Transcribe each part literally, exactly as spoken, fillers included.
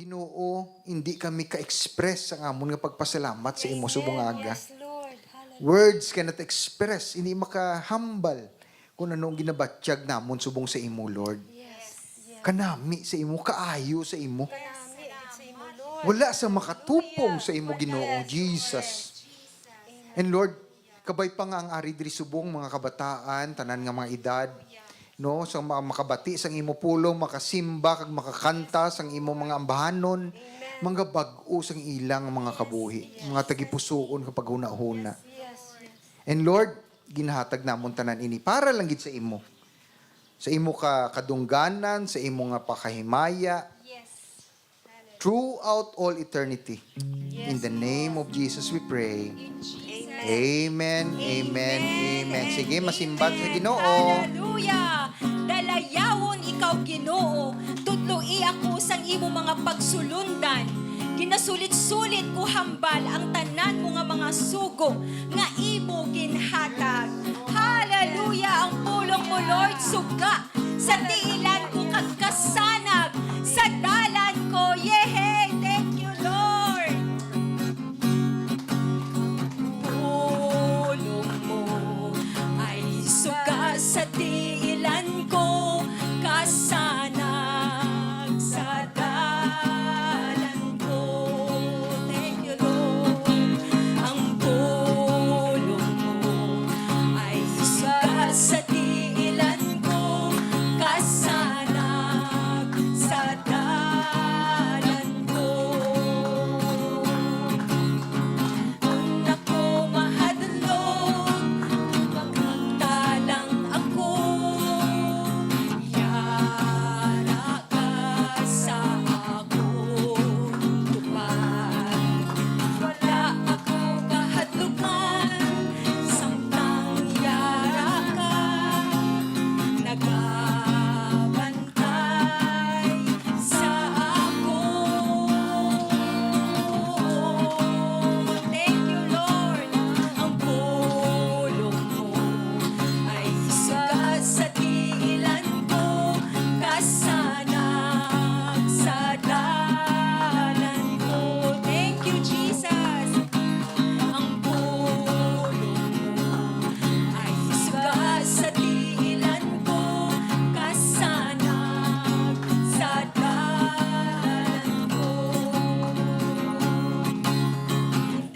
Ginoo, hindi kami ka-express ang amon nga pagpasalamat sa imo subong aga. Yes, Lord. Hallelujah. Words cannot express, hindi makahambal kung ano ang ginabatyag namon subong sa imo, Lord. Yes, yes. Kanami sa imo, kaayo sa imo. Kanami sa imo, Lord. Wala sa makatupong sa imo, Ginoo, Jesus. And Lord, kabay pa nga ang ari diri subong, mga kabataan, tanan nga mga edad, no, sa ma-, makabati sang imo pulong, makasimba kag makakanta sang imo mga ambahanon, mga bag-o sang ilang mga kabuhi, mga tagipusoon kag paghunahuna. And Lord, ginahatag namon tanan ini para lang gid sa imo. Sa imo ka kadungganan, sa imo nga pakahimaya, throughout all eternity. In the name of Jesus we pray. Amen, amen, amen. Sige, masimba sa Ginoo. Hallelujah! Dalayawon ikaw, Ginoo. Tudloi ako sang imo mga pagsulundan. Ginasulit-sulit ko hambal ang tanan mo nga mga sugo nga imo ginhatag. Hallelujah! Ang pulong mo, Lord, suga sa tiilan ko kag kasanag sa dalan ko. Yehey! Thank you, Lord! Pulong mo ay suga sa tiilan ko, kasanag sa dalan ko. Thank you, Lord. Ang pulong mo ay suga sa tiilan ko, kasanag sa dalan ko. Kon ako mahadlok, magtalang ako, yara ka sa akon tupad. Wala ako kahadlukan, samtang yara ka nagabantay sa akon. Thank you, Lord. Ang pulong mo ay suga sa tiilan ko, kasanag sa dalan ko. Thank you, Jesus. Ang pulong mo ay suga sa tiilan ko, kasanag sa dalan ko.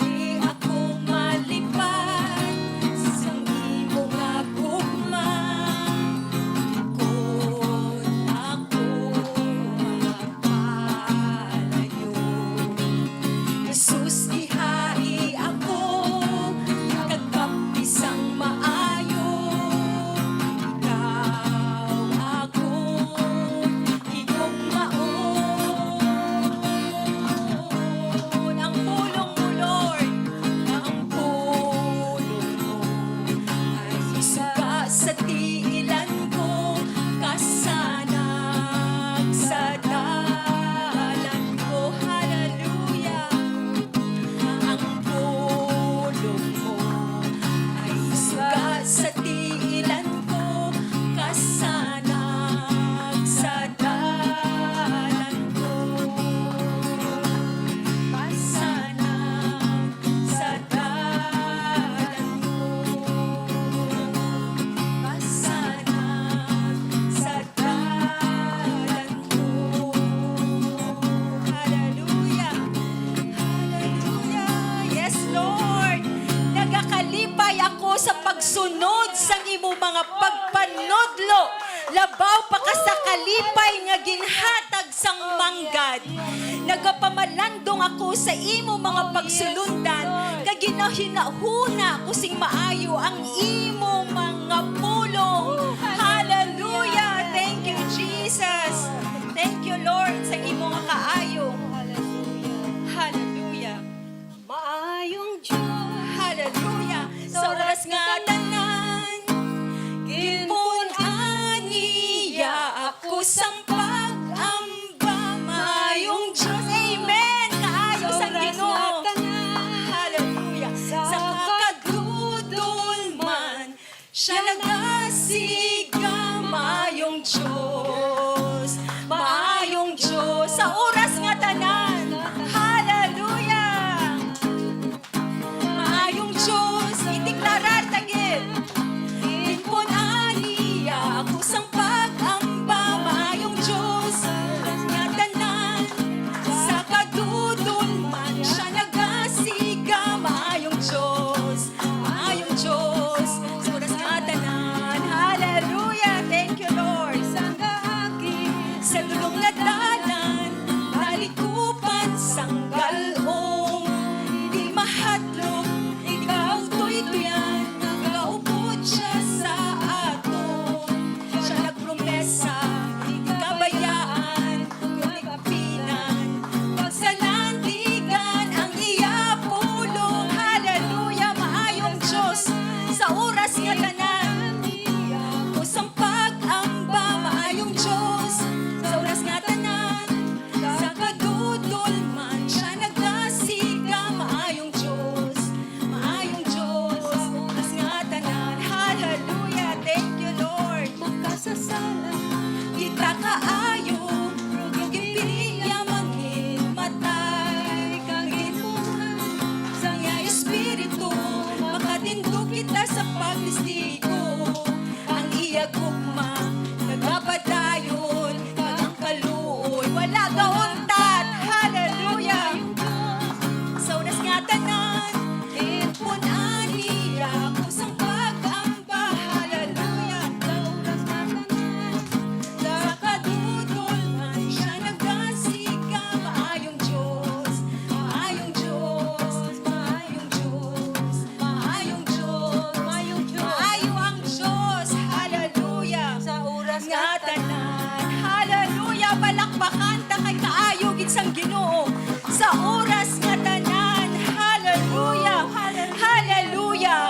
Di ako malipay sang imo nga gugma, kon ako magpalayo. Jesus, ihai ako, kag kapisan maayo, ikaw akon higugmaon. Ang pulong mo, Lord, ang pulong mo ay suga sa tiilan ko, kasanag sa dalan ko. Hallelujah. Ang pulong mo ay suga sa tiilan ko, kasanag sa dalan ko. Kasanag sa dalan ko. Kasanag sa dalan ko. Hallelujah. Hallelujah. Yes, Lord. Nagakalipay ako sa pagsunod sang imo mga pagpanudlo, labaw pa ka sa kalipay nga ginhatag sang manggad. Nagapamalandong ako sa imo mga pagsulundan, kag ginahinahuna ko sing maayo ang imo mga pulong. Hallelujah! Thank you, Jesus. Thank you, Lord, sa imo nga kaayo. Hallelujah. Maayong Diyos. Hallelujah. Sa oras nga tanan, ginpun-an niya ako sang pag-amba. Maayong Diyos. Amen. Kaayo sang Ginoo. Hallelujah. Sa kagudol man, siya nagasiga. Maayong Diyos, maayong Diyos. Sa oras nga tanan, Kita kaayo, pero ginpili iya mangin matay. Kag ginbuhat sang iya espiritu, makatindog kita sa pagtestigo. Ang iya gugma nagapadayon, kag ang kaluoy wala gauntat. Hallelujah! Sa oras nga tanan, ginpun-an niya ako sang pag-amba. Hallelujah! Sa oras nga tanan, sa kadudol man siya nagasiga. Maayong Diyos, maayong Diyos, maayong Diyos, maayong Diyos, maayong Diyos. Maayo ang Diyos. Hallelujah. Sa oras nga tanan. Hallelujah. Palakpakan ta kay kaayo gid sang Ginoo. Sa oras nga tanan. Hallelujah. Hallelujah.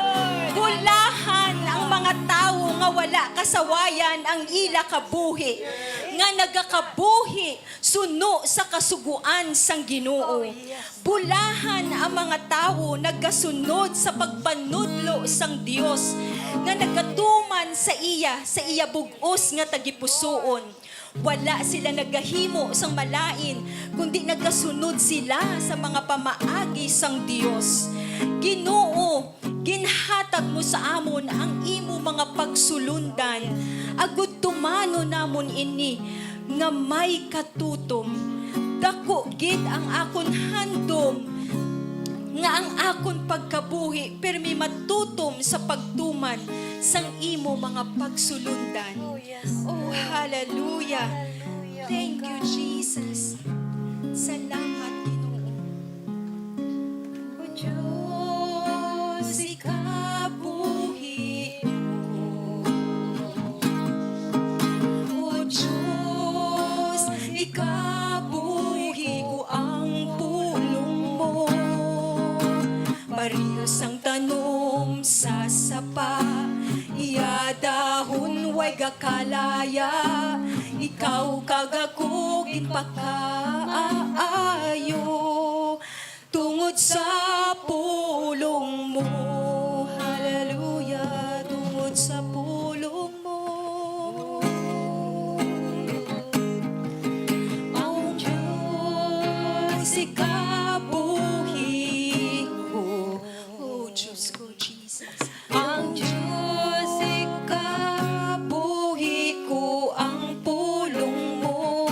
Bulahan ang mga tawo nga wala kasawayan ang ila kabuhi, nga nagakabuhi suno sa kasugoan sang Ginoo. Oh, yes. Bulahan ang mga tawo nagasunod sa pagpanudlo sang Dios, nga nagatuman sa iya, sa iya bug-os nga tagipusoon. Wala sila nagahimo sang malain, kundi nagasunod sila sa mga pamaagi sang Dios. Ginoo, ginhatag mo sa amon ang imo mga pagsulondan, agud tumanon namon ini nga may katutom. Dako gid ang akon handom, nga ang akon pagkabuhi pirmi matutom sa pagtuman sang imo mga pagsulondan. Oh, yes. Oh, hallelujah. Hallelujah. Thank you, Jesus. Salamat, Ginoo. O Diyos, ikabuhi ko. O Diyos, ikabuhi ko ang pulong mo. Pareho sang tanom sa sapa, iya dahon way gakalaya. Ikaw kag ako ginpakaayo tungod sa pulong mo. Hallelujah, tungod sa pulong mo. Ang Diyos, ikabuhi ko. Oh, Diyos ko, Jesus. Ang Diyos, ikabuhi ko ang pulong mo.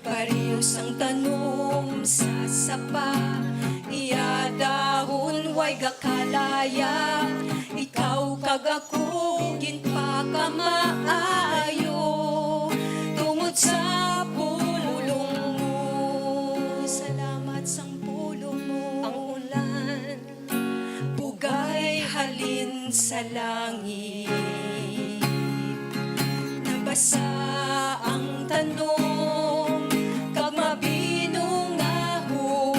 Pareho sang tanom sa sapa, iya dahon way gakalaya. Ikaw kag ako ginpakamaayo tungod sa pulong mo. Salamat sang pulong mo. Ang ulan bugay halin sa langit. Nabasa ang tanom kag mabinungahon.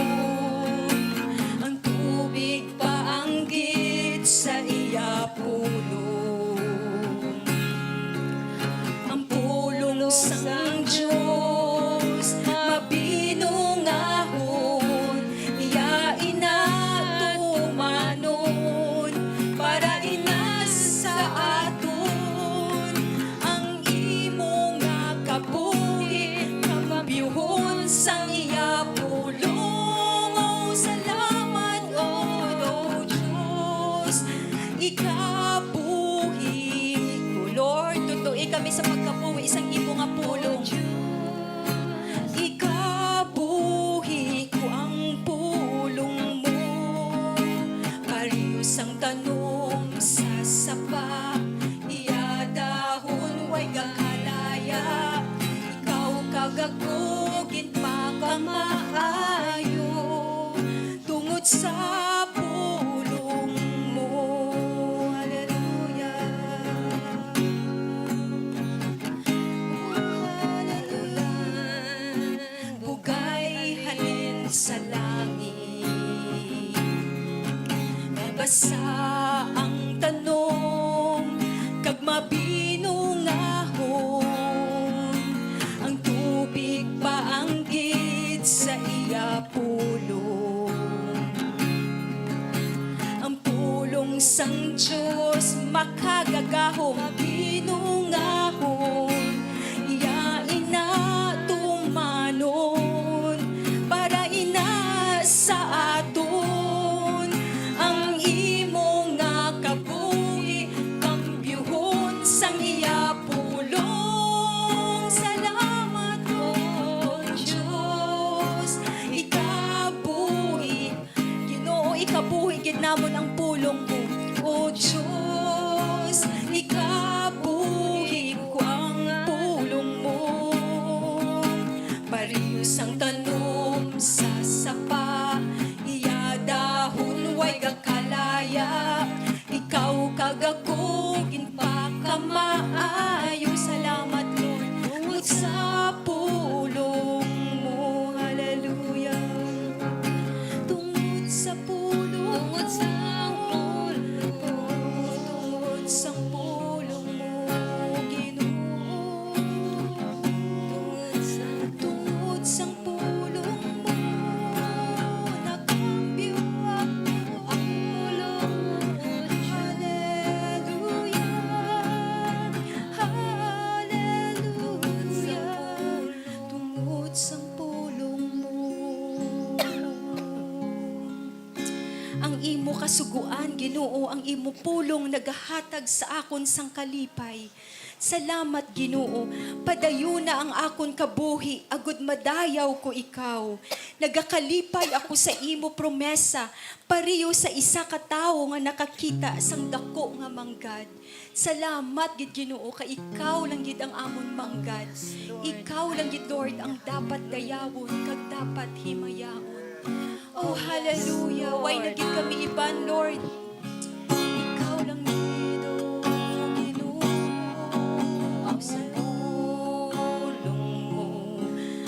Ang tubig paanggid sa iya pulong. Ang pulong sang Dios mabinungahon, iya ina tumanon para ina sa aton. Ang imo nga kabuhi, kamabiyuhon sang iya pulong. Oh, salamat, oh, oh Dios, ikabuhi ko. Lord, tutoi kami sa pagkabuhi sang imo nga pulong. Ikabuhi ko ang pulong mo. Pareho sang tanom sa sapa, iya dahon way gakalaya. Ikaw kag ako ginpakamaayo tungod sa pulong mo. Hallelujah. Hallelujah. Bugay halin sa langit. Mabasa ang tanom kag mabinungahon. Ang tubig imo kasugoan, Ginoo, ang imo pulong nagahatag sa akon sang kalipay. Salamat, Ginoo. Padayuna ang akon kabuhi agud madayaw ko ikaw. Nagakalipay ako sa imo promesa, pareho sa isa ka tawo nga nakakita sang daku nga manggad. Salamat gid, Ginoo, kay ikaw lang gid ang amon manggad. Ikaw lang gid, Lord, ang dapat dayawon kag dapat himayaon. Oh, hallelujah. Why na gid kami iban, Lord? Ikaw lang gid, oh, Ginoo, ang pulong mo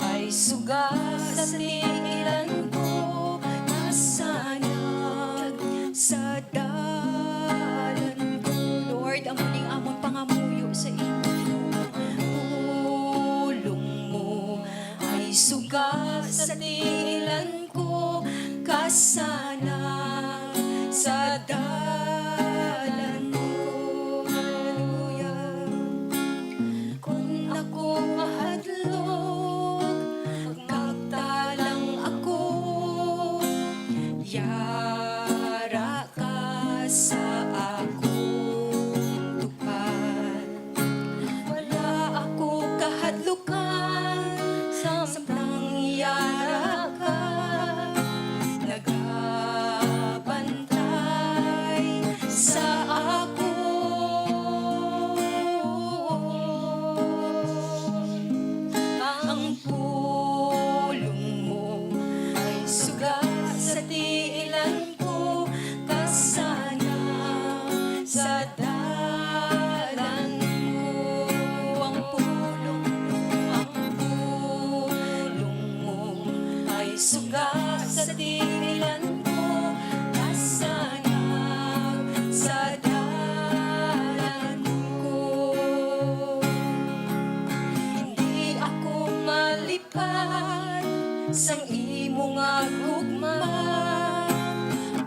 ay suga sa tiilan ko, kasanag sa dalan ko. Lord, amo ning amon pangamuyo sa imo, Ginoo. Pulong mo ay suga sa tiilan ko, kasanag sa dalan ko. Hallelujah. Kon ako mahadlok, magtalang ako, yara ka sa akong tupad. Wala ako kahadlukan, samtang yara ka nagabantay sa akon. Ang pulong mo ay suga sa tiilan ko, kasanag sa dalan ko. Ang pulong mo, ang pulong mo ay suga sa tiilan ko, kasanag sa dalan ko. Hindi ako malipay sang imo nga gugma,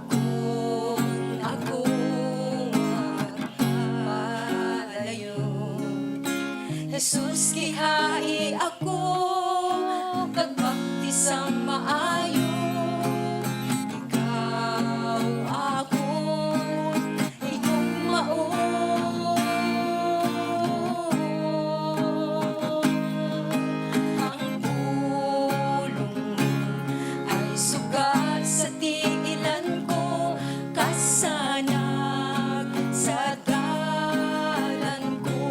kon ako magpalayo. Jesus, kihai ako kag baptisang maayo. Ikaw akon higugmaon. Ang pulong mo ay suga sa tiilan ko, kasanag sa dalan ko.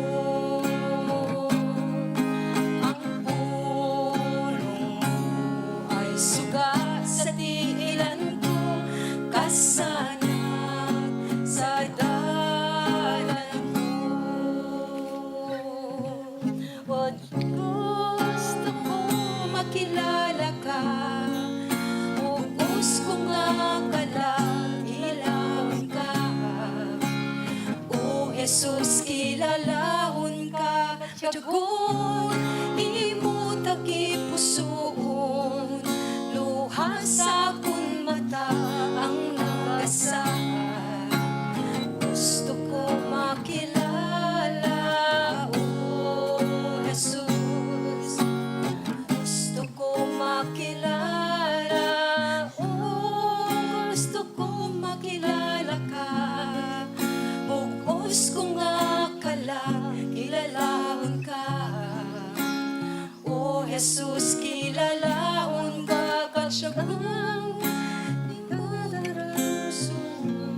Ang pulong mo ay suga sa tiilan ko, kasanag sa dalan ko. Gusto ko makilala ka, bug-os ko nga kalag kilalaon ka. O Jesus, kilalahon ka, tyagon imo tagipusoon, luha sa akon mata ang nagasaad. Gusto ko makilala, o Jesus. Gusto ko makilala, o gusto ko makilala ka. Bug-os ko nga kalag kilalahon ka. O Jesus, kilalahon ka, katyagon imo tagipusoon.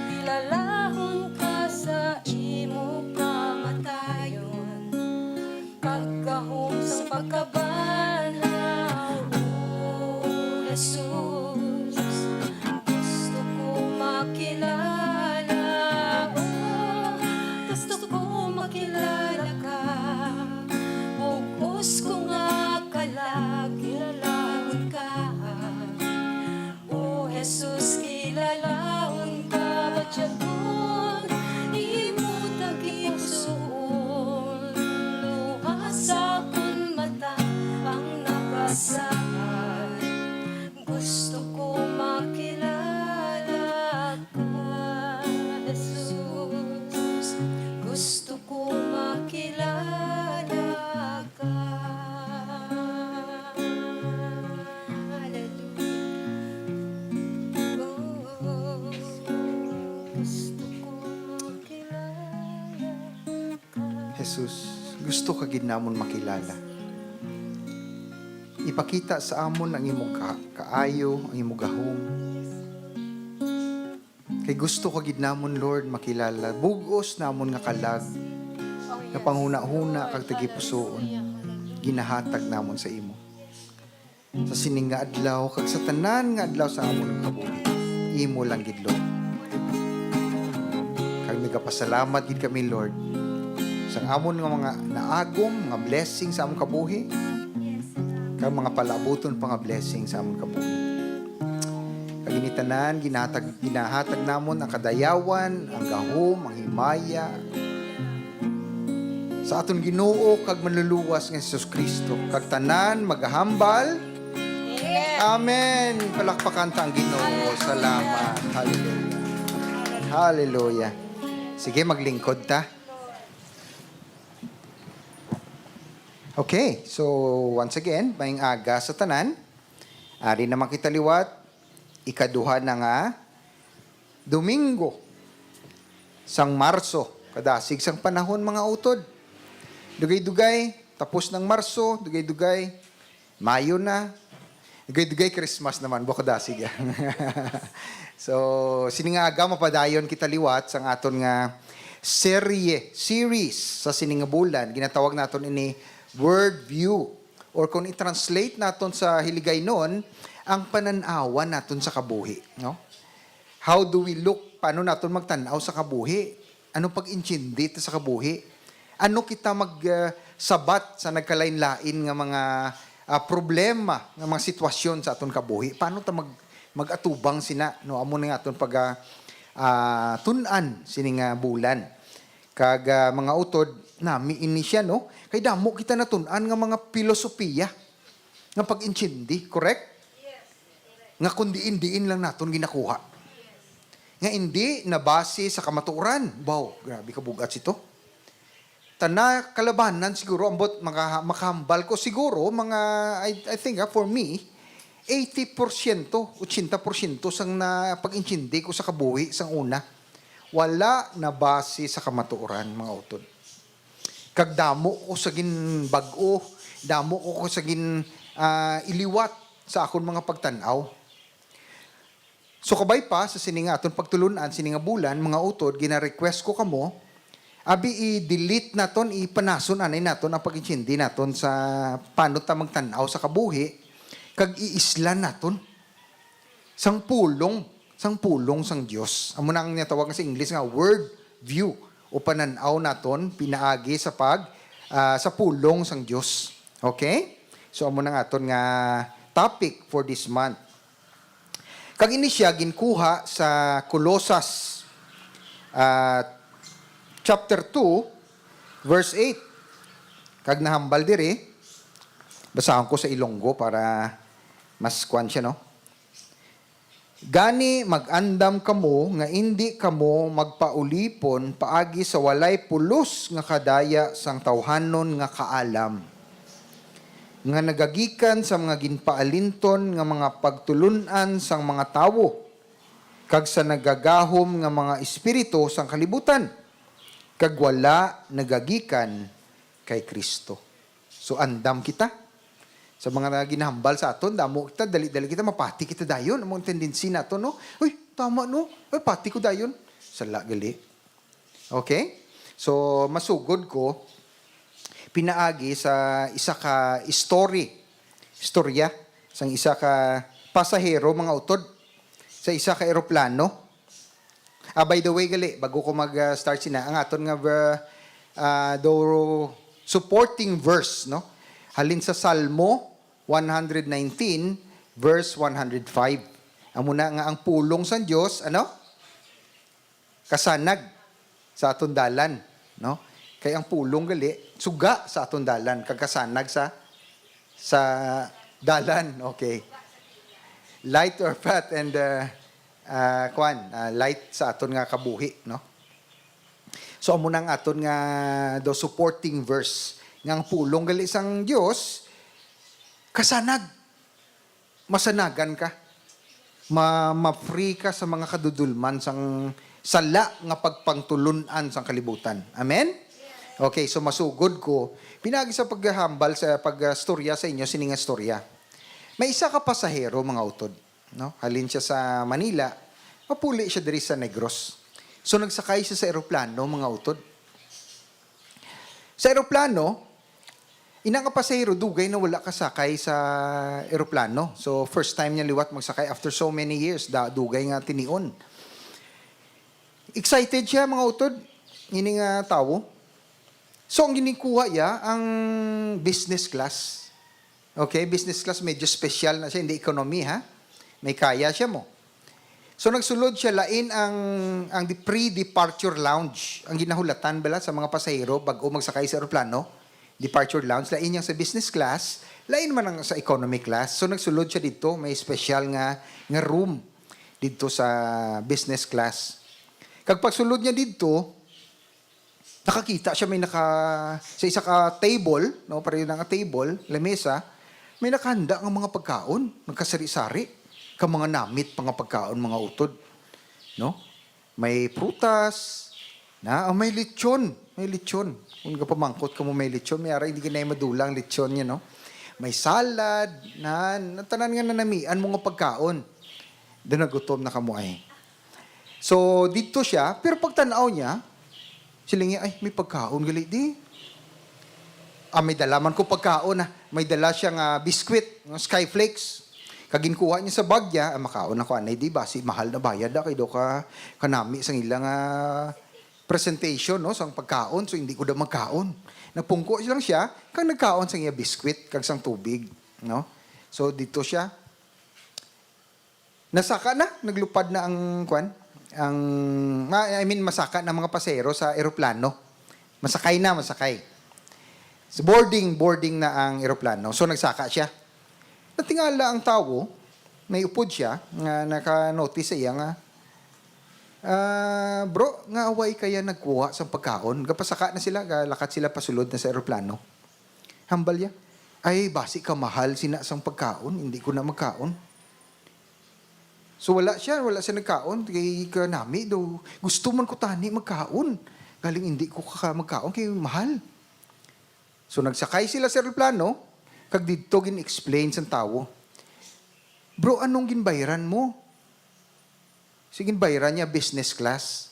Kilalahon ka sa imo kamatayon, kag gahom sa pagkabanhaw. O Jesus, gusto ko makilala, o, gusto ko makilala ka. Bug-os ko nga Jesus, gusto ka gid namon makilala. Ipakita sa amon ang imong ka-, kaayo, ang imong gahom. Kay gusto ka gid namon, Lord, makilala. Bug-os namon nga kalag, nga panghunahuna kag tagipusoon, ginahatag namon sa imo. Sa sining nga adlaw, kag sa tanan nga adlaw sa amon nga kabuhi, imo lang gid, Lord. Kag nagapasalamat gid kami, Lord, sa amon nga mga naagom nga blessing sa amon kabuhi, kag mga palabuton pa nga blessing sa amon kabuhi. Kag ini tanan, ginahatag, ginahatag namon ang kadayawan, ang gahom, ang himaya, sa aton Ginoo kag Manluluwas nga Jesus Cristo, kag tanan magahambal. Amen. Palakpakan ta ang Ginoo. Salamat. Hallelujah. Hallelujah. Sige, maglingkod ta. Okay, so once again, maayong aga sa tanan. Ari naman kita liwat, ikaduha na nga Domingo sang Marso, kadasig sang panahon, mga utod. Dugay-dugay, tapos ng Marso, dugay-dugay, Mayo na. Dugay-dugay, Christmas naman, buko dasig. So, sini nga aga, mapadayon kita liwat sang aton nga serye, series sa sini nga bulan. Ginatawag naton ini World View, or kung i-translate naton sa Hiligaynon, ang panan-awan naton sa kabuhi, no? How do we look? Paano naton magtan-aw sa kabuhi? Ano pag-intindi ta sa kabuhi? Ano kita mag, ah, sabat sa nagkalain-lain nga mga, ah, problema, nga mga sitwasyon sa aton kabuhi? Paano ta mag, mag-atubang sina? No, amo na nga aton pag, ah, ah, tun-an sini nga bulan. Kag, ah, mga utod, nami ini siya, no? Kay damo kita natun-an nga mga pilosopiya nga pag-intindi, correct? Nga kung diin-diin lang naton ginakuha. Nga indi nabase sa kamatuoran. Wow, grabe ka bugat sito. Tana kalabanan siguro, ambot maka-, makahambal ko siguro, mga, I, I think, ah, for me, eighty porsyento, ochenta porsyento sang na pag-intindi ko sa kabuhi sang una, wala nabase sa kamatuoran, mga utod. Kag damo ko sa ginbag-o, damo ko, ko sa gin, ah, iliwat sa akon mga pagtan-aw. So, kabay pa sa sini nga aton pagtulun-an, sini nga bulan, mga utod, gina-request ko kamo, abi i-delete naton, ipanason anay naton ang pag-intindi naton sa paano ta magtan-aw sa kabuhi, kag iislan naton sang pulong, sang pulong sang Dios. Amo na ang natawag sa English nga word view, o panan-aw naton pinaagi sa pag, ah, sa pulong sang Dios. Okay? So, amo na nga aton nga topic for this month. Kag ini siya ginkuha sa Colosas, ah, chapter two, verse eight. Kag nahambal diri, basahon ko sa Ilonggo para mas kuwan siya, no? Gani, mag-andam kamo nga indi kamo magpaulipon paagi sa walay pulos nga kadaya sang tawhanon nga kaalam, nga nagagikan sa mga ginpaalinton nga mga pagtulun-an sang mga tawo, kag sa nagagahom nga mga espiritu sang kalibutan, kag wala nagagikan kay Cristo. So, andam kita sa mga ginahambal sa aton, damo kita, dali-dali kita, mapati kita dayon. Amo ang tendency naton, no? Uy, tama, no? Uy, pati ko dayon. Sala gali. Okay? So, masugod ko pinaagi sa isa ka story, istorya sang isa ka pasahero, mga utod, sa isa ka eroplano. Ah, by the way, gali, bago ko mag, ah, start sina, ang aton nga ver-, ah, do supporting verse, no? Halin sa Salmo one hundred nineteen, verse one hundred five. Amo na nga ang pulong sa Dios, ano? Kasanag sa aton dalan, no? Kay ang pulong gali, suga sa aton dalan, kag kasanag sa, sa dalan, okay. Light our path and, uh, uh, kwan, uh, light sa aton nga kabuhi, no? So, amo na ang aton nga do supporting verse, nga ang pulong gali sang Dios, kasanag. Masanagan ka. Ma-, ma-free ka sa mga kadudulman sang sala nga pagpangtulun-an sang kalibutan. Amen? Okay, so masugod ko, pinagi sa paghambal sa pagstorya sa inyo, sini nga storya. May isa ka pasahero, mga utod, no? Halin siya sa Manila, mapuli siya diri sa Negros. So nagsakay siya sa eroplano, mga utod. Sa eroplano, ina nga pasahero, dugay na wala kasakay sa eroplano. So first time niya liwat magsakay after so many years, da, dugay nga tinion. Excited siya, mga utod, ini nga tawo. So ang ginikuha iya ang business class. Okay, business class, medyo special na siya, hindi economy, ha? May kaya siya mo. So nagsulod siya, lain ang, ang di-, pre-departure lounge. Ang ginahulatan bala sa mga pasahero bag-o magsakay sa eroplano, departure lounge, lain yang sa business class, lain man ang sa economy class. So nagsulod siya dito, may special nga, nga room dito sa business class. Kag pagsulod niya dito, nakakita siya may naka, sa isa ka table, no, pareho na nga table, lamesa, may nakahanda nga mga pagkaon, nagkasari-sari, ka mga namit pa nga pagkaon, mga utod, no? May prutas, na, oh, may lechon, may lechon. Kung kapamangkot ka mo may lechon, may ara hindi ka na madula ang lechon niya, no? May salad, na, na tanan nga nanamian mo nga pagkaon. Doon nagutom na kamo ay. So, dito siya, pero pagtanaw niya, sila niya, "Ay, may pagkaon gali di." Ah, may dala man ko pagkaon, ah. May dala siya nga biskwit, nga Skyflakes. Kag ginkuha niya sa bag niya, "Ah, makaon ako, anay di ba? Si mahal na bayad, ah, kay daw ka kanami sa ilang, ah, presentation, no, sang pagkaon, so hindi ko daw magkaon." Napungko lang siya, kag nagkaon sa iya biskwit, kag sang tubig, no? So, dito siya. Nasaka na, naglupad na ang, kwan, ang, ma-, I mean, masaka na mga pasahero sa eroplano. Masakay na, masakay. So, boarding, boarding na ang eroplano. So, nagsaka siya. Natingala ang tawo, may upod siya, nga naka-notice sa iya nga, "Ah, bro, nga away kaya nagkuha sang pagkaon?" Gapasaka na sila, galakat sila pasulod na sa eroplano. Hambal niya, "Ay, basi ka mahal sina sang pagkaon, hindi ko na magkaon." So, wala siya, wala siya nagkaon, kay kanami daw, "Gusto man ko tani magkaon. Galing hindi ko ka magkaon, kay mahal." So, nagsakay sila sa eroplano, kag didto gin-explain sang tawo, "Bro, anong ginbayran mo?" Sige, bayran niya business class.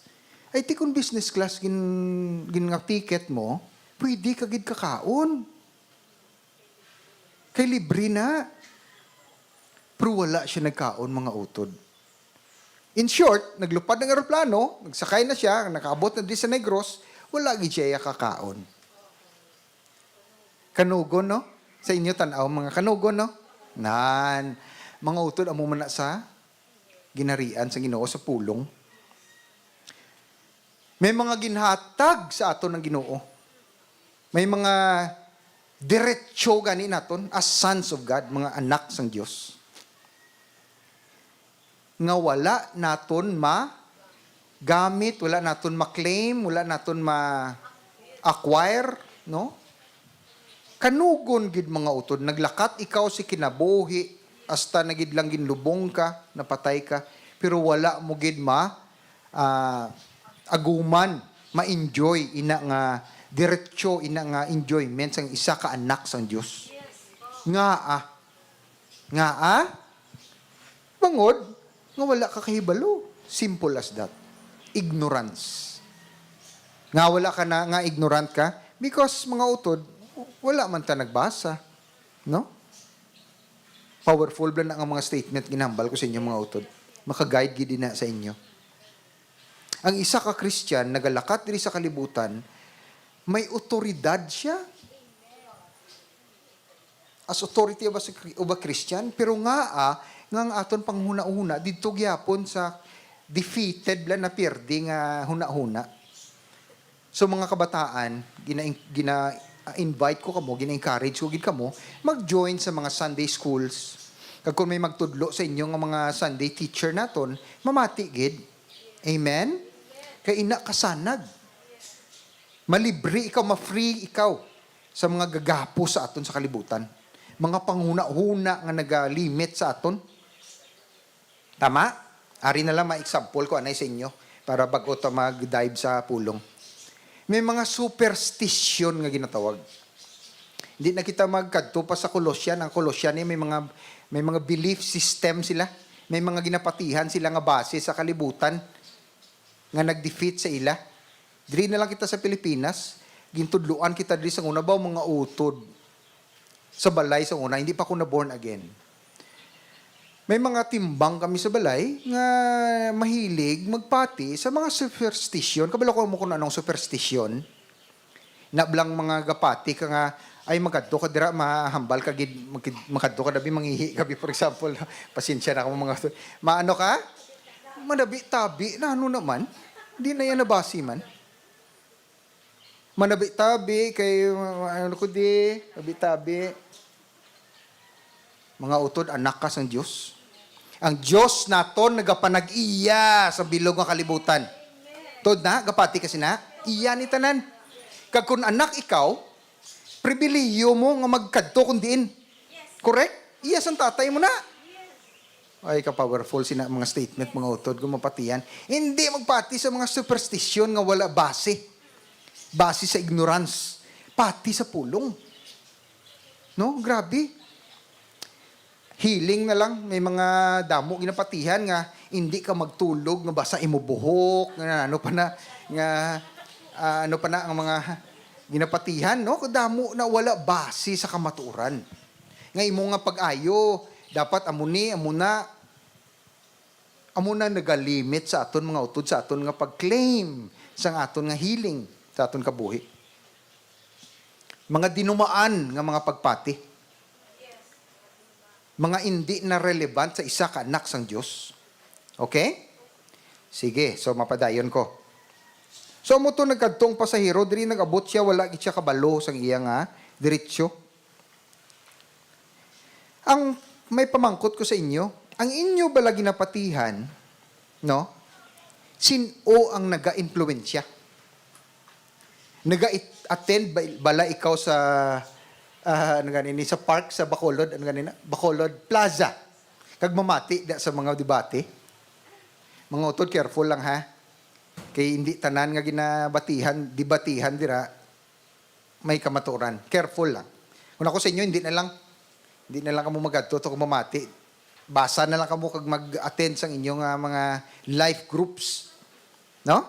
Ay, ti kung business class gin-, gin-, nga ticket mo, pwede ka gid kakaon. Kay libre na. Pero wala siya nagkaon, mga utod. In short, naglupad ang eroplano, nagsakay na siya, nakaabot na di sa Negros, wala gid siya kakaon. Kanugon, no? Sa inyo tan-aw, mga kanugon, no? Nan, mga utod, amo man na sa ginharian sa Ginoo sa pulong. May mga ginhatag sa aton ang Ginoo. May mga diretso gani naton as sons of God, mga anak sang Dios, nga wala naton magamit, wala naton ma-claim, wala naton ma-acquire, no? Kanugon gid, mga utod, naglakat ikaw si kinabuhi, hasta na gid lang ginlubong ka, napatay ka, pero wala mo gid ma, ah, aguman, ma-enjoy ina nga diretso, ina nga enjoyment sang isa ka anak sang Dios. Ngaa? Ngaa? Bangod nga wala ka kahibalo. Simple as that. Ignorance. Nga wala ka na, nga ignorant ka, because, mga utod, wala man ta nagbasa. No? Powerful bala na nga mga statement ginhambal ko sa inyo, mga utod. Maka-guide gid na sa inyo. Ang isa ka Christian nagalakat diri sa kalibutan, may otoridad siya. As authority of a, of a Christian, pero ngaa nga ang aton panghunahuna didto gyapon sa defeated la, na pierde nga hunahuna. So, mga kabataan, gina-, gina-invite ko kamo, gina-encourage ko gid kamo mag-join sa mga Sunday schools. Kag kung may magtudlo sa inyo nga mga Sunday teacher naton, mamati gid. Amen? Kay ina kasanag. Malibre ikaw, ma-free ikaw sa mga gagapos sa aton sa kalibutan. Mga panghunahuna nga nagalimit sa aton. Tama? Ari na lang, ma-example ko anay sa inyo para bag-o ta mag-dive sa pulong. May mga superstition nga ginatawag. Hindi na kita magkadto pa sa Colossian. Ang Colossian ni may mga, may mga belief system sila. May mga ginapatihan sila nga base sa kalibutan nga nag-defeat sa ila. Diri na lang kita sa Pilipinas, gintudloan kita diri sa una ba, mga utod sa balay sa una, hindi pa ko na born again. May mga timbang kami sa balay nga mahilig magpati sa mga superstition. Kabalo ko mo kung anong superstition. Na blang mga gapati ka nga, "Ay, magkadto ka dira, mahambal ka gid, magkid-, magkadto ka dabi, mangihi ka bi," for example. Pasensya na ako, mga, maano ka? Manabi-tabi na, ano naman? Di na yan nabasi man. Manabi-tabi kay, uh, ano ko di, tabi-tabi. Mga utod, anak ka sang Dios. Ang Dios naton nagapanag-iya sa bilog nga kalibutan. Tod na, gapati ka sina, iya ni tanan. Kag kun anak ikaw, pribilihiyo mo nga magkadto kun diin. Correct? Iya sang tatay mo na. Ay, ka-powerful sina mga statement, mga utod, kung mapatiyan. Hindi magpati sa mga superstition nga wala base. Base sa ignorance. Pati sa pulong. No? Grabe. Healing na lang. May mga damo ginapatihan nga hindi ka magtulog, nga basa imo buhok, nga ano pa na, nga, ah, ano pa na ang mga ginapatihan, no? Kadamo na wala base sa kamatuoran. Nga imo nga pag-ayo, dapat amo ni, amo na, amo na nagalimit sa aton mga utod, sa aton nga pag-claim, sa aton nga healing, sa aton kabuhi. Mga dinumaan nga mga pagpati. Mga indi na relevant sa isa ka anak sang Dios. Okay? Sige, so mapadayon ko. So, amo to, nagkadto ang pasahero, diri nag-abot siya, wala gid siya kabalo sang iya nga diretsyo. Ang may pamangkot ko sa inyo, ang inyo bala ginapatihan, no? Sin-o ang naga-impluwensya? Naga-attend ba, bala ikaw sa, ah, ano gani ni, sa park sa Bacolod, ano gani na? Bacolod Plaza. Kag mamati da sa mga debate. Mga utod, careful lang ha. Kay hindi tanan nga ginabatihan, debatihan dira may kamatuoran. Careful lang. Kung ako sa inyo, hindi na lang, hindi na lang kamo magadto to kung mamati. Basa na lang kamo kag mag-attend sang inyo nga mga life groups. No?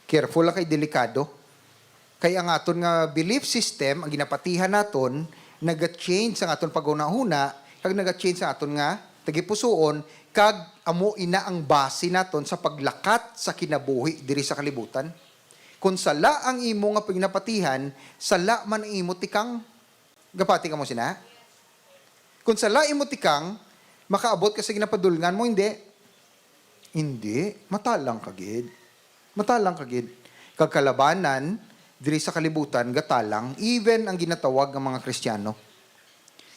Careful lang kay delikado. Kay ang aton nga belief system, ang ginapatihan naton, naga-change ang aton paghunahuna, kag naga-change ang aton nga tagipusoon, kag amo ina ang base naton sa paglakat sa kinabuhi diri sa kalibutan. Kung sala ang imo nga ginapatihan, sala man ang imo tikang. Gapati kamo sina? Kung sala imo tikang, makaabot ka sa ginapadulngan mo, hindi? Hindi. Matalang ka gid. Matalang ka gid. Kag kalabanan, diri sa kalibutan, gatalang, even ang ginatawag nga mga Kristiyano.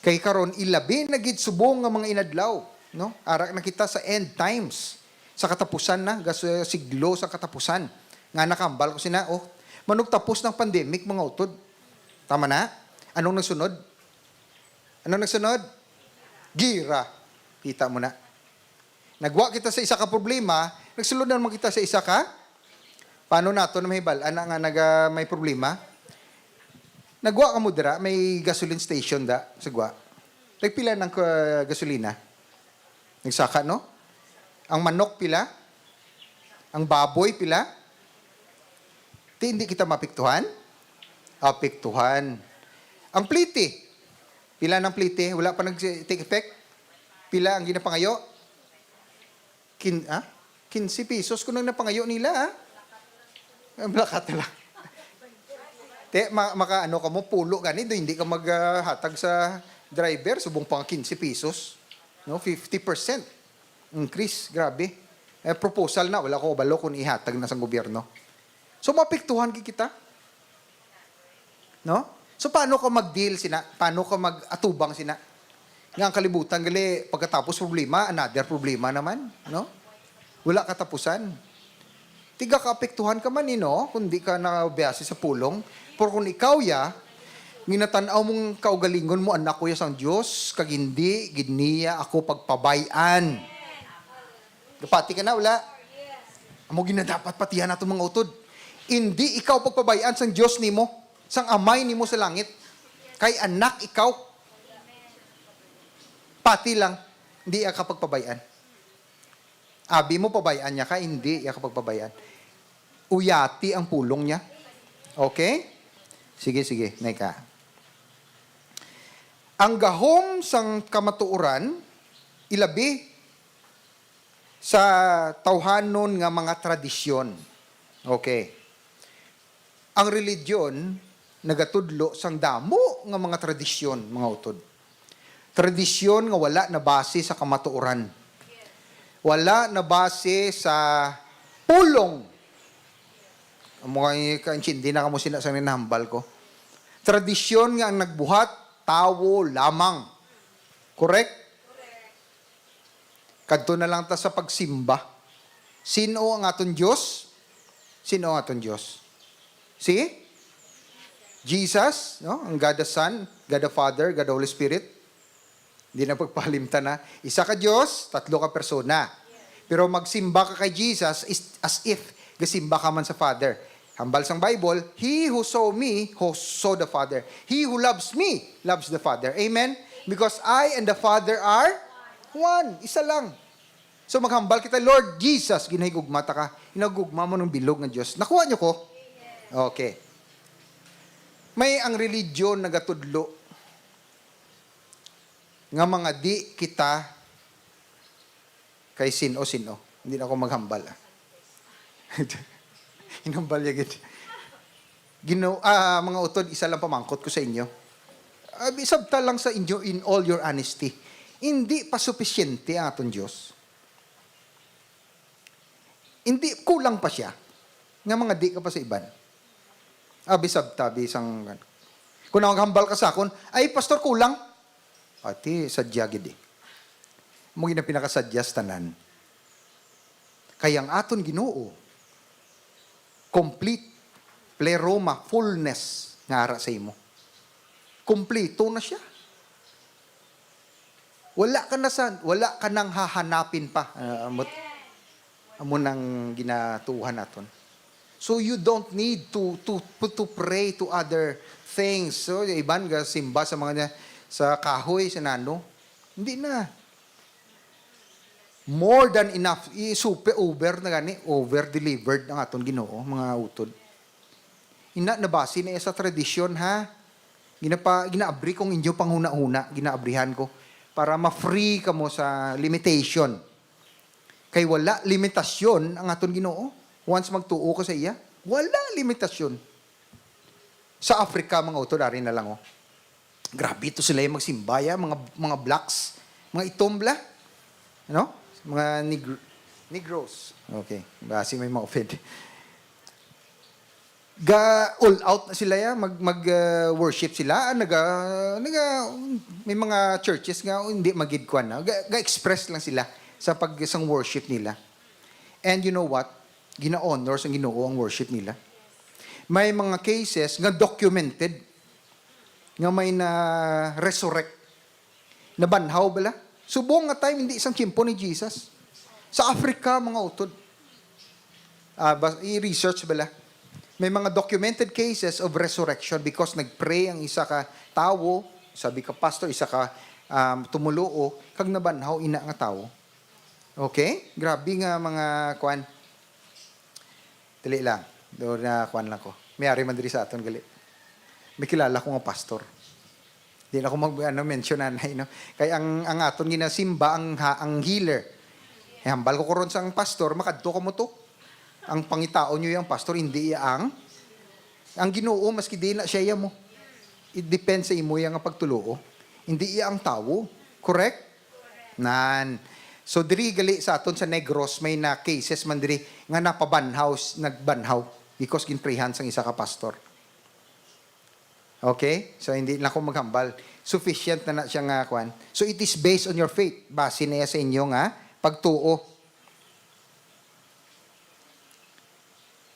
Kay karon, ilabi na gid subong nga mga inadlaw, no? Ara na kita sa end times, sa katapusan na, gas-, siglo sa katapusan. Nga nakambal ko sina, oh, manugtapos ng pandemic, mga utod. Tama na? Anong nagsunod? Anong nagsunod? Gira. Kita mo na. Nagwa kita sa isa ka problema, nagsulod na naman kita sa isa ka. Paano nato na mahibal-an na nga naga may problema? Nagwa ka mo dira, may gasoline station da, sa gwa. Nagpila ng ka-, gasolina? Nagsaka, no? Ang manok pila? Ang baboy pila? Ti, hindi kita mapiktuhan? Apiktuhan. Ang pliti. Pila ng pliti? Wala pa nag-take effect? Pila ang ginapangayo? Kin-, ah? Quince pesos kung ang napangayo nila, ah. Ang blakat na lang. Te, ma-, maka, ano ka mo, pulo gani, do, hindi ka maghatag sa driver, subong pa nga quince pesos. No, fifty percent increase, grabe. Eh, proposal na, wala ko balo kung ihatag na sa gobyerno. So, mapiktuhan gid kita. No? So, paano ka mag-deal sina? Paano ka mag-atubang sina? Nga ang kalibutan, gali, pagkatapos problema, another problema naman, no? Wala katapusan. Tiga kaapektuhan ka man, eh, no? Kung di ka nabiyasi sa pulong. Pero kung ikaw, ya, ginatan-aw mong kaugalingon mo, anak ko ya sang Dios, kag hindi gid niya ako pagpabay-an. Gapati ka na, wala? Amo gid na dapat patihan naton mga utod. Indi ikaw pagpabay-an sang Dios nimo, sang Amay nimo sa langit. Kay anak ikaw. Pati lang, indi iya ka pagpabay-an. Abi mo, pabay-an niya ka, indi iya ka pagpabay-an. Uyati ang pulong niya. Okay? Sige, sige, nay ka. Ang gahom sang kamatuoran, ilabi sa tawhanon nga mga tradisyon. Okay. Ang religion nagatudlo sang damo nga mga tradisyon, mga utod. Tradisyon nga wala nabase sa kamatuoran. Wala nabase sa pulong. Amo nga, kaintindi na kamo sina sang ninahambal ko. Tradisyon nga ang nagbuhat, tawo lamang. Correct? Kadto na lang ta sa pagsimba. Sin-o ang aton Dios? Sin-o ang aton Dios? Si Jesus, no? Ang God the Son, God the Father, God the Holy Spirit. Hindi na pagpalimtan na. Isa ka Dios, tatlo ka persona. Pero magsimba ka kay Jesus is as if gasimba ka man sa Father. Hambal sang Bible, "He who saw me, who saw the Father. He who loves me, loves the Father." Amen? Because I and the Father are one. Isa lang. So maghambal kita, "Lord Jesus, ginahigugma ta ka. Hinagugma mo ng bilog nga Dios." Nakuha niyo ko? Okay. May ang religion nagatudlo nga mga di kita kay sin-o-sin-o. Hindi na ako maghambal, ah. Hinambal niya gid. Gino-, ah, mga utod, isa lang pamangkot ko sa inyo. Ah, isabta lang sa inyo in all your honesty. Hindi pa supisyente ang aton Dios. Hindi, kulang pa siya. Nga mga di ka pa sa iban. Abi sabta, abi sang, kung naghambal ka sa akon, "Ay, pastor, kulang." Ati, sadya gid eh. Amo gid ang pinakasadya sa tanan. Kay ang aton Ginoo, complete, pleroma, fullness nga ara sa imo. Kompleto na siya. Wala ka na sa, wala ka nang hahanapin pa. Ah, amo, amo nang ginatuohan naton. So you don't need to, to, to, to pray to other things. So, yung iban gasimba sa mga niya, sa kahoy, sa nano. Hindi na. More than enough. I-, super over na gani. Over-delivered ang aton Ginoo, mga utod. Ina, nabase na iya sa tradisyon, ha? Ginapa-, ginaabri kong inyo panghuna-huna, ginaabrihan ko para ma-free kamo sa limitation. Kay wala limitasyon ang aton Ginoo once magtuo ka sa iya. Wala limitasyon. Sa Africa, mga utod, ari na lang, oh. Grabe to sila yung magsimba, ya, mga, mga blacks, mga itom bala. Ano? Mga Negr-, Negroes. Okay. Basi may ma-offend. Ga all out na sila, ya. Mag, mag, uh, worship sila. Ah, naga, naga, may mga churches nga, oh, hindi magid kwan na. Ga, ga-express lang sila sa pag, sang worship nila. And you know what? Gina-honor sang Ginoo ang worship nila. May mga cases nga documented nga may na-resurrect. Nabanhaw bala? Subong nga time, hindi sang tiyempo ni Jesus. Sa Africa, mga utod. Ah, bas-, i-research bala? May mga documented cases of resurrection because nag-pray ang isa ka tawo, sabi ka pastor, isa ka, um, tumuluo, kag nabanhaw ina nga tawo. Okay? Grabe nga mga kwan. Dali lang. Doon na kwan lang ko. May ari man diri sa aton gali. May kilala ko nga pastor. Di na ako mag, ano, mention anay, no? Kay ang, ang aton ginasimba, ang ha-, ang healer. Eh, hambal ko karon sa ang pastor, makadto ka mo to. Ang pangitaon nyo yung pastor, hindi iya ang, ang Ginoo, maski di na siya iya mo. It depends sa imo iya nga pagtuloo. Hindi iya ang tawo. Correct? Nan. So, diri gali sa aton sa Negros, may na cases man diri nga napabanhaw, s-, nagbanhaw because ginprehan sang isa ka pastor. Okay? So, hindi na ko maghambal. Sufficient na na siya nga, kwan. So, it is based on your faith. Base na iya sa inyo nga pagtuo.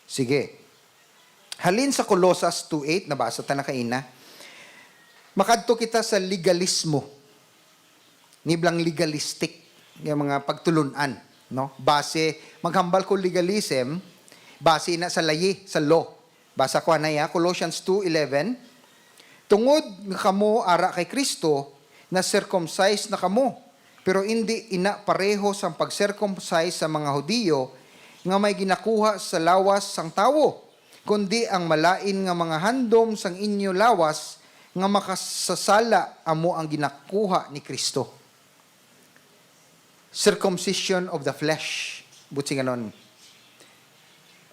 Sige. Halin sa Colosas two eight, nabasa ta na kaina. Makadto kita sa legalismo. Niblang legalistic nga mga pagtulun-an, no? Base, maghambal ko legalism, Base na sa layi, sa law. Basa ko anay, ha, Colossians two eleven, "Tungod nga kamo ara kay Cristo, na-circumcise na kamo, pero indi ina pareho sang pag-circumcise sa mga Hudiyo nga may ginakuha sa lawas sang tawo, kundi ang malain nga mga handom sang inyo lawas nga makasasala amo ang ginakuha ni Cristo." Circumcision of the flesh. Butsinganon.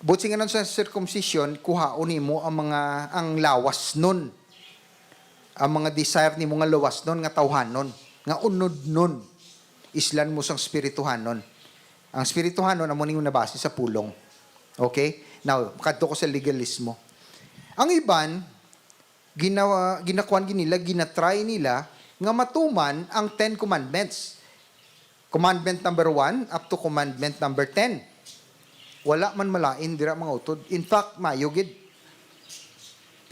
Butsinganon sa circumcision, kuhaon nimo ang mga, ang lawas nun. Ang mga desire nimo nga lawas nun, nga tawhanon, nga unod nun. Islan mo sang spirituhanon. Ang spirituhanon, amo ning nabase sa pulong. Okay? Now, kadto ko sa legalismo. Ang iban, ginawa, ginakuan gid nila, ginatry nila nga matuman ang Ten Commandments. Commandment number one up to commandment number ten. Wala man malain dira, mga utod. In fact, mayo gid.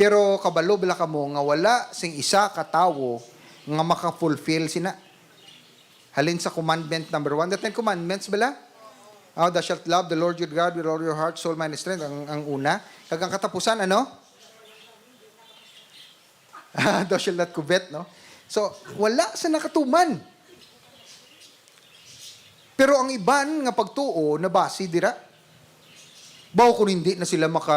Pero kabalo bala kamo nga wala sing isa ka tawo nga maka-fulfill sina? Halin sa commandment number one, the Ten Commandments bala? Oh, "Thou shalt love the Lord your God with all your heart, soul, mind, and strength," ang, ang una. Kag ang katapusan, ano? "Thou shalt not covet," no? So, wala sa nakatuman. Pero ang iban nga pagtuo nabasi dira. Baw kung hindi na sila maka,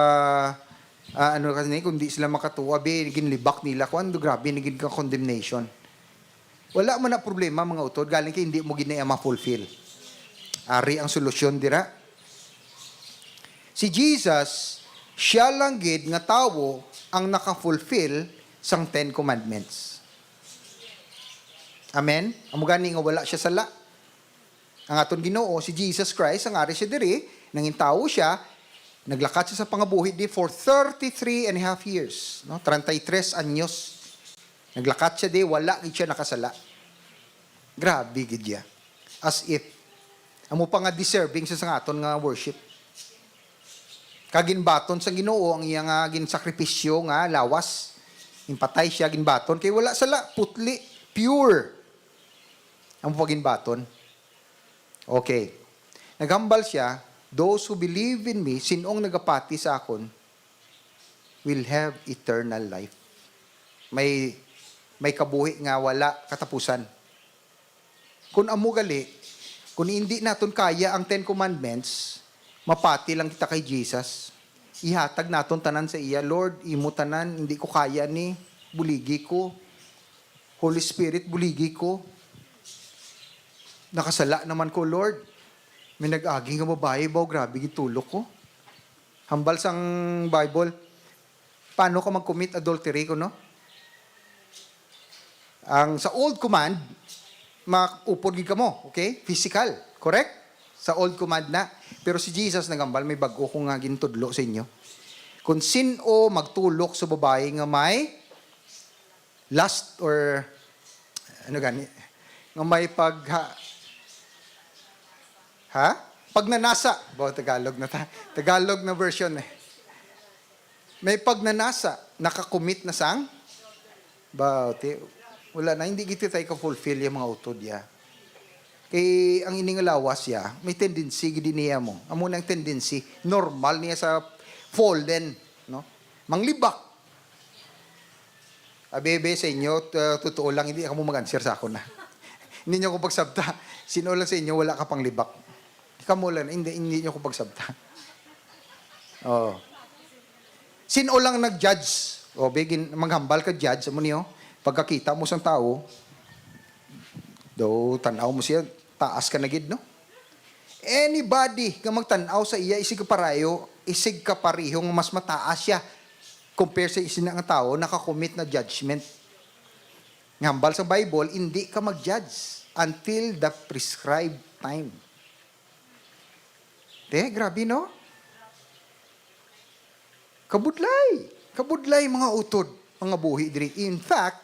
ah, ano kasi, kung hindi sila makatuo, abi, ginlibak nila. Kung ano, grabe na gid ka condemnation. Wala man na problema, mga utod, galing kay hindi mo gid na iya ma-fulfill. Ari ang solusyon dira. Si Jesus, siya lang gid nga tawo ang naka-fulfill sang Ten Commandments. Amen? Amo gani nga wala siya sala. Ang aton Ginoo, si Jesus Christ, ang ari siya diri, nangin tawo siya, naglakat siya sa pangabuhi di for thirty-three and a half years, no? Treinta y tres anyos. Naglakat siya di, wala gid siya nakasala. Grabe gid ya. As if, amo pa nga deserving siya sa aton nga worship. Kag ginbaton sa Ginoo ang iya nga ginsakripisyo nga lawas. Ginpatay siya, ginbaton. Kay wala sala, putli, pure. Amo pa ginbaton. Okay. Naghambal siya, "Those who believe in me," sin-ong nagapati sa akon, "will have eternal life." May, may kabuhi nga wala katapusan. Kun amo gali, kun hindi naton kaya ang Ten Commandments, mapati lang kita kay Jesus. Ihatag naton tanan sa iya, "Lord, imo tanan, hindi ko kaya ni. Buligi ko. Holy Spirit, buligi ko. Nakasala naman ko, Lord. May nag-agi nga babayi, baw, grabe gitulok ko." Hambal sang Bible, paano ka mag-commit adultery, kuno? Ang sa old command, maupod gid kamo, okay? Physical, correct? Sa old command na. Pero si Jesus nagambal, "May bag-o ko nga gintudlo sa inyo. Kung sin-o magtulok sa babayi nga may lust or, ano gani, nga may pag-, ha? Ha? Pagnanasa. Baw, Tagalog na ta. Tagalog na version eh. May pagnanasa, nakakumit na sang? Baw, ti-, wala na, hindi gid tayo ka-fulfill yung mga utod ya. Kay ang ini nga lawas ya, may tendency gid niya mo. Amo nang tendency, normal niya sa fallen, no? Manglibak. Abi, abi, sa inyo, uh, totoo lang, hindi kamo mag-answer sa akon na. Hindi niyo ko pagsabta. Sino lang sa inyo wala ka panglibak? Kamo lang, hindi, hindi niyo ko pagsabta. Oh. Sino lang nag-judge? O, bigin, maghambal ka judge, amo niyo, pagkakita mo sang tawo, daw tan-aw mo siya, taas ka na gid, no? Anybody nga magtan-aw sa iya, isig kaparayo, isig kapareho nga mas mataas siya compare sa isin nga tawo, nakakumit na judgment. Nga hambal sa Bible, hindi ka mag-judge until the prescribed time. Te, grabe, no? Kabudlay. Kabudlay, mga utod, mga buhi diri. In fact,